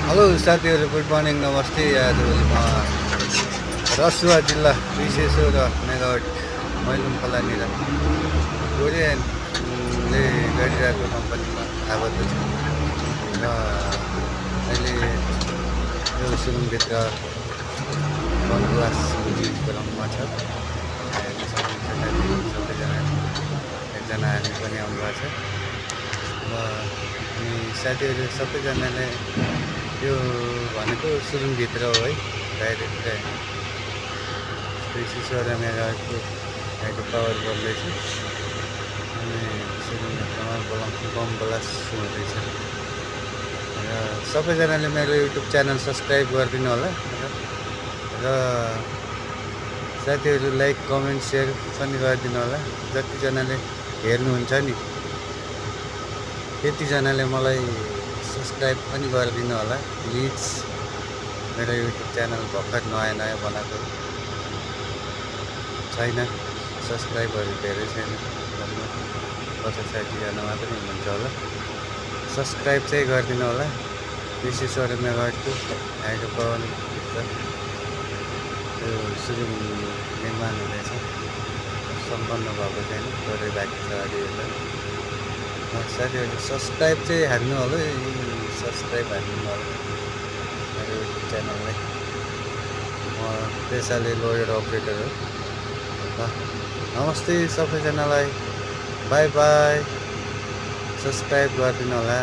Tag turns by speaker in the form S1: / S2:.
S1: Hello साथीहरू, good morning, नमस्ते। आज रसुवा जिल्ला विशेश्वर मेगावट मैलुङ खोलानिर कोरियनले गरिरहेको कम्पनीमा आबद्ध छ र अहिले यो सुरुङभित्र वनक्लास क्रममा छ। हेर्न सक्नुहुन्छ सबैजना, एकजना हामी पनि आउनुभएको छ र अनि साथीहरू सबैजनाले यो भनेको सुरुङभित्र हो है, बाहिरतिर होइन। विशेश्वर मेगावाटको हाइड्रो पावर बन्दैछ अनि सुरुङभित्रमा बम ब्लास्ट हुँदैछ र सबैजनाले मेरो युट्युब च्यानल सब्सक्राइब गरिदिनु होला र साथीहरू लाइक कमेन्ट सेयर पनि गरिदिनु होला। जतिजनाले हेर्नुहुन्छ नि त्यतिजनाले मलाई सब्सक्राइब पनि गरिदिनु होला प्लिज। मेरो युट्युब च्यानल भर्खर नयाँ बनाएको छैन, सब्सक्राइबहरू धेरै छैन, 50-60जना मात्रै हुनुहुन्छ होला। सब्सक्राइब चाहिँ गरिदिनु होला। विशेश्वर मेगावाटको हाइड्रो पावरभित्र त्यो सुरुङ निर्माण हुँदैछ, सम्पन्न भएको छैन, थोरै बाँकी छ अझै यसलाई। साथीहरू सब्सक्राइब चाहिँ हान्नु होला, सब्सक्राइब हान्नु होला मेरो युट्युब च्यानललाई। म पेसाले लोयर अपरेटर हो। ल नमस्ते सबैजनालाई, बाई बाई। सब्सक्राइब गरिदिनु होला।